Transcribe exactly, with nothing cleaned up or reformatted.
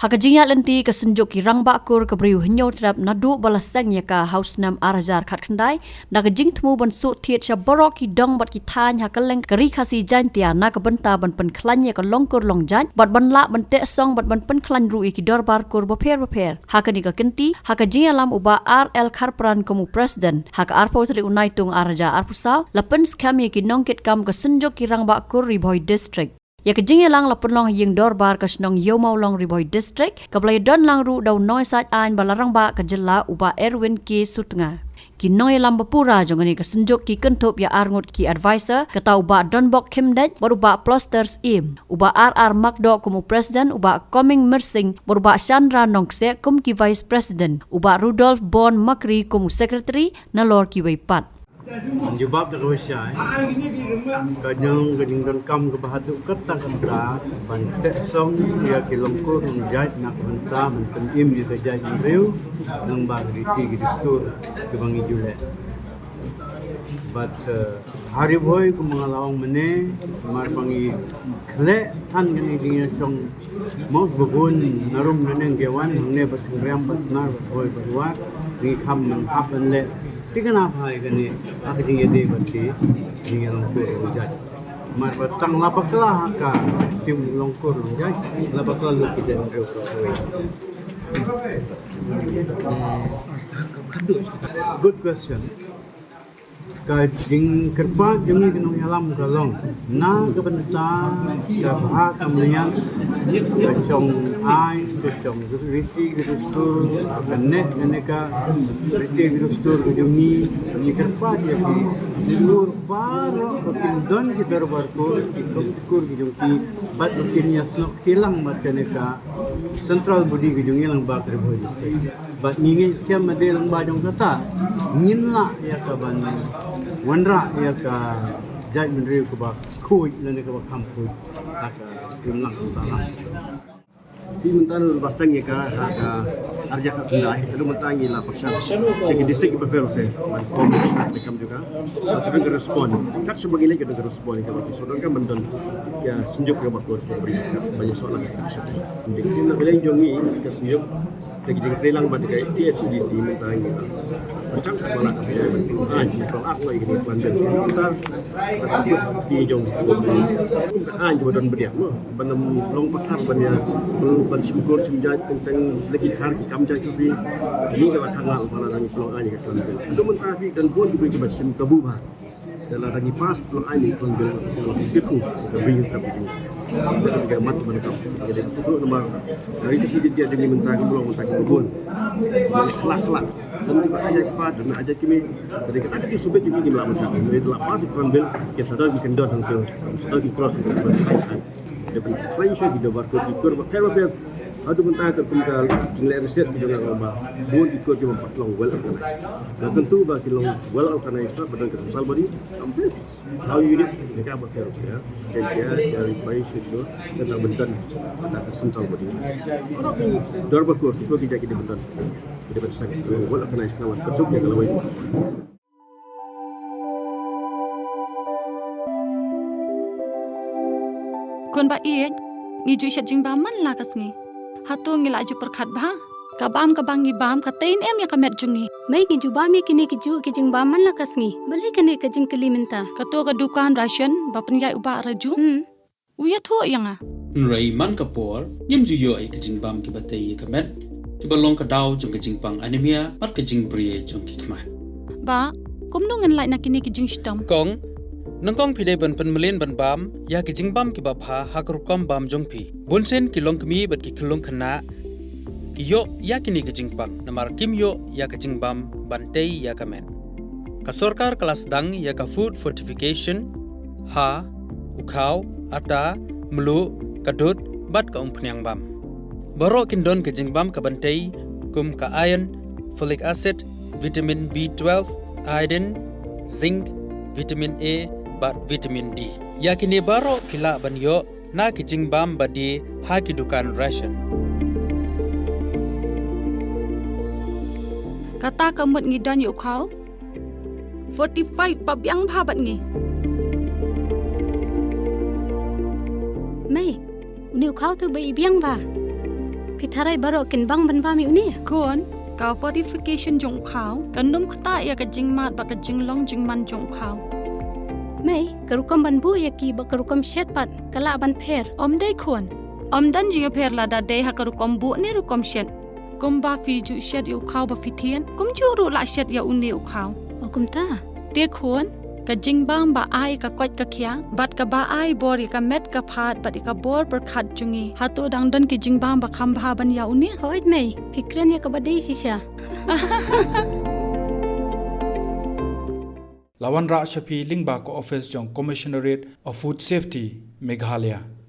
Ha ka jingïaid lynti ka Synjuk ki Rangbah Kur ka Bri u Hynñiewtrep naduh ba la seng ïa ka ha u snem ar hajar khatkhyndai, na ka jingthmu ban suk thied sha baroh ki dong bad ki thaiñ ha kylleng ka Ri Khasi Jaiñtia na ka bynta ban pynkhlaiñ ïa ka long kur long jait bad ban lah ban teh song bad ban pynkhlaiñ ruh ïa ki dorbar kur bapher bapher. Ha kane ka kynti, ha ka jingïalam u Bah R L Kharpran kum u President, ha ka arphew tarik u Naitung ar hajar arphew saw, la pynskhem ïa ki nongkitkam ka Synjuk ki Rangbah Kur Ri Bhoi District. Ïa ka jingïalang la pynlong ha ïing dorbar ka shnong Ïewmawlong Ri Bhoi District, kaba la ïadon lang ruh da u nongïasaid aiñ ba la rangbah ka jylla u Bah Erwin K Sutnga. Ki nongïalam bapura jong kane ka Synjuk ki kynthup ïa arngut ki advisor, kata u Bah Donbok Khymdeit bad u Bah Ploster Syiem, u Bah R R Makdoh kum u President, u Bah Coming Myrsing bad u Bah Chandra Nongkseh kum ki Vice President, u Bah Rudolph Bon Makri kum u Secretary, nalor kiwei pat. Jubab da kaba shai. Ka jong ka jingdonkam kaba haduh katta katta ban teh song ïa ki long kur long jait na ka bynta ban pynim ïa ka jaitbynriew lyngba ki riti ki dustur kiba ngi ju leh. Bad, eh, ha Ri Bhoi kumba nga la ong mynne, namar ba ngi khleh than kane ka jingïasong Mawbun na rum na neng ke wan, hangne bad Sngriam bad Snar bad Bhoi bad War, ngi kham nang ap ban leh. Te kane phai kane, ha ka jingïadei bad ki jingïalong kur long jait. Mar ba tang la bakla ha ka shim long kur long jait, la bakla lut ki jait. Good question. Ka jingkyrpad jong ngi ki nongïalam ka long na ka bynta ka bha ka mlien, ka shong aiñ, ka shong riti ki dustur, ka neh ka neka riti ki dustur ka jong ngi. Ngi kyrpad ïa ki kur baroh ba kin don ki dorbar kur, ki kur ki jong ki, bad ba kin ïasnoh kti lang bad ka neka central body ka jong ngi lyngba ka Ri Bhoi District. Bad ngi ngeit skhem ba dei lyngba jong kata ngin lah ïa ka ban wanrah ïa ka jaitbynriew kaba khuid lane kaba kham khuid ha ka imlang ka sahlang. Te mynta ngi la seng ïa ka ha ka ar hajar khatkhyndai, haduh mynta ngi la pyrshang sha ki district bapher bapher ban form ka kam jong ka. Ka don ka respond. Kat shaba ngi leit ka don ka respond, kaba ki sodor ka ban don ka Synjuk ka ba kor ka bri ban ïasoh lang ka action. Ynda ki na ka liang jong ngi ka Synjuk, te ki jingtrei lang bad ka T H D C mynta ngi la pyrshang ka ba la ka ban pynlong aiñ, pynlong act noh ïa kane ka plan bill. Mynta ka Synjuk ki jong aiñ kaba don bniah mo ban ym long pakhat ban ïa ban shim kur shim jait teng teng leki khar ki kam jait ki si. Ngi ka la khang la ba la dang pynlong aiñ ïa ka plan bill. Haduh mynta phi don bun ki briew kiba shim kabu bha. Te lada ngi pass pynlong aiñ ïa ka plan bill, sa la pynlong ka bri ka bri. Ka mat ban ka ka dei ka sukru namar ka ri ka sidi dia jong ngi mynta ka long mynta ka bun. Khlak khlak. San ki ba aja ki pat na aja ki me. Te dei ka ta ka subject jong ngi la mynta. Te la pass ka plan bill, kin sa don ki kyndon hangto, sa don ki cross hangto. Te pynlong shuwa ki dorbar kur, ki kur bapher bapher. Haduh mynta ka kum ka jingleh research ki jong nga ba bun ki kur kiba pat long well organized. Nga kyntu ba ki long well organized ba don ka central body. Am phi how unit ne ka bapher, ya. Ka ya ya bai shu shu ka ta bynta na ka central body. Baroh ki dorbar kur ki kur ki jait ki dei bynta. Ki dei bynta well organized, ka wan ka suk ya ka lawei. Khun ba ïeit, ngi ju shet jingbam man la ka sngi. Hato ngi la ju pyrkhat bha? Ka bam kaba ngi bam ka tei em ïa ka met jong ngi. Mei, ngi ju bam ïa kine ki ju ki jingbam man la ka sngi. Balei kane ka jingkylli mynta? Kato ka dukan ration ba pynïaid u Bah Raju. Hmm. U ïathuh ïa nga. Hynrei man ka por, ngim ju ïoh ïa ki jingbam kiba tei ïa ka met, kiba long ka daw jong ka jingpang anemia bad ka jingbriew jong ki khmat. Bah, kumno ngan lait na kine ki jingshitom? Kong, nyngkong phi dei ban pynmlien ban bam ïa ki jingbam kiba bha ha ka rukom bam jong phi. Bunsien ki longkmie bad ki khyllung khynnah ki ïoh ïa kine ki jingpang namar kim ïoh ïa ka jingbam ban tei ïa ka met. Ka sorkar ka la sdang ïa ka food fortification ha u khaw, ata, mluh, ka dud bad ka umphniang bam. Baroh kin don ka jingbam ka ban tei kum ka iron, folic acid, vitamin B twelve, iodine, zinc, vitamin A bad vitamin D. Ïa kine baroh phi lah ban ïoh na ki jingbam ba die ha ki dukan ration. Kata ka mut ngi don ïa u khaw fortified ba biang bha bad ngi. Mei, une u khaw tu ba i biang bha. Phi tharai baroh kin bang ban bam ïa une? Khun, ka fortification jong u khaw kan ym ktah ïa ka jingmad bad ka jinglong jingman jong u khaw. Mei, ka rukom ban buh ïa ki bad ka rukom shet pat ka lah ban pher. Ym dei khun. Ym don jingïapher lada dei ha ka rukom buh ne rukom shet. Kumba phi ju shet ïa u khaw ba phi thied, kumjuh ruh lah shet ïa une u khaw. O kumta? Te khun, ka jingbam ba ai ka koit ka khiah bad kaba ai bor ïa ka met ka phad bad ïa ka bor pyrkhat jong ngi, hato dang don ki jingbam ba kham bha ban ïa une? Hooid mei, phi kren ïa kaba dei shisha. La wanrah sha phi lyngba ka office jong Commissionerate of Food Safety, Meghalaya.